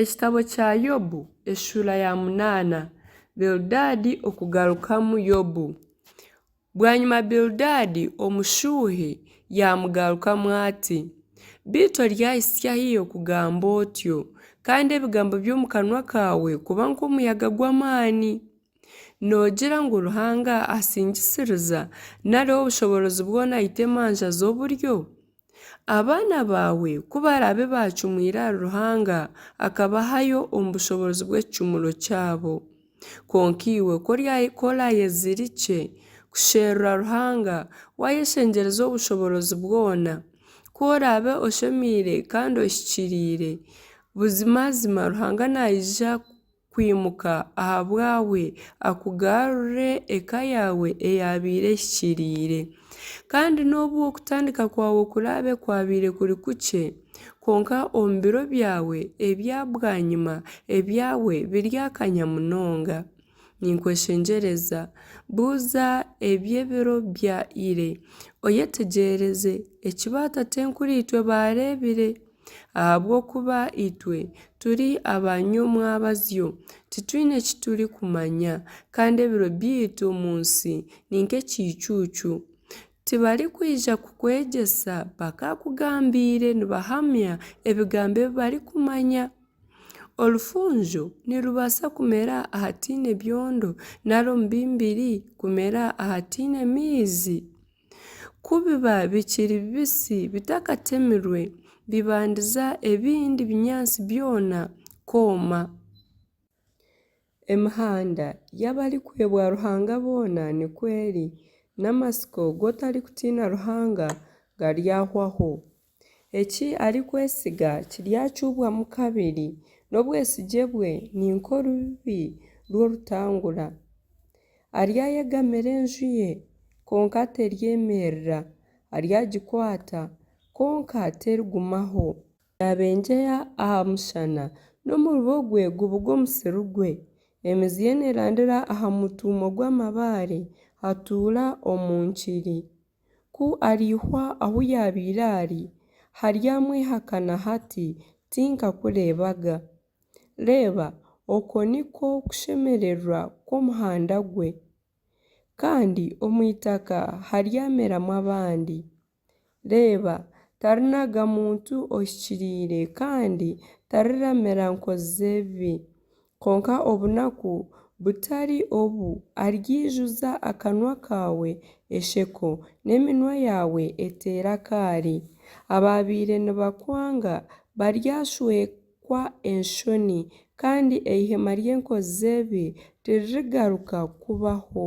Ekitabo kya Yobu eshuura ya munaana. Biludaadi okugarukamu Yobu. Bwanyima Biludaadi Omushuuhi yaamugarukamu ati, Beitu oryahitsya hi okugamba otyo, kandi ebigambo by'omu kanwa kaawe kuba nk'omuyaga gw'amaani? Noogira ngu Ruhanga asingisiriza, nari Ow'obushoboorozi bwona aita emanja z'oburyo? Abaana baawe ku baraabe baacumwire ahari Ruhanga, akabahayo omu bushoboorozi bw'ekicumuro kyabo. Kwonka iwe ku oraayezirikye kusherura Ruhanga, waayeshengyereza Ow'obushoboorozi bwona, ku oraabe oshemeire kandi ohikiriire, buzimazima Ruhanga naija kwimuka ahabwawe akugarure eka yaawe eyaabaire ehikiriire. Kandi n'obu okutandika kwawe kuraabe kwabaire kuri kukye, kwonka omu biro byawe ebya bwanyima ebyawe biryakanya munonga. Ninkweshengyereza, buuza eby'ebiro bya ira, oyetegyereze eki baatatenkuriitwe baareebire. Ahabw'okuba itwe turi aba nyomwabazyo, titwine ki turikumanya, kandi ebiro byaitu omu nsi ni nk'ekiicuucu. Tibarikwija kukwegyesa bakaakugambiire nibahamya ebigambo ebi barikumanya. Orufunjo nirubaasa kumera ahataine byondo nari omubimbiri kumera ahataine maizi? Ku biba bikiri bibisi bitakatemirwe, bibandiza ebindi binyaatsi byona kwoma. Emihanda y'abarikwebwa Ruhanga boona nikwo eri, n'amatsiko g'otarikutiina Ruhanga garyahwaho. Eki arikwesiga kiryacuubwamu kabiri, n'obwesigye bwe ni nk'orubibi rw'orutangura. Aryayegamira enju ye, kwonka teryemerera, aryagikwata, kwonka terigumaho. Yaabengyeya aha mushana, n'omurubo gwe gubuga omusiri gwe. Emizi ye neerandira aha mutuumo gw'amabaare, atuura omu nkiri. Ku ariihwa ahu yaabaire ari, haryamwehakana ati, Tinkakureebaga. Reeba, okwo nikwo kushemererwa kw'omuhanda gwe, kandi omu itaka haryameramu abandi. Reeba, tarinaga muntu ohikiriire, kandi tariramira nkozi z'ebibi. Kwonka obunaku butari obu aryaijuza akanwa kaawe esheko, n'eminwa yaawe eteere akaari. Abaabaire nibakwanga baryashwekwa enshoni, kandi eihema ry'enkozi z'ebibi tiririgaruka kubaho.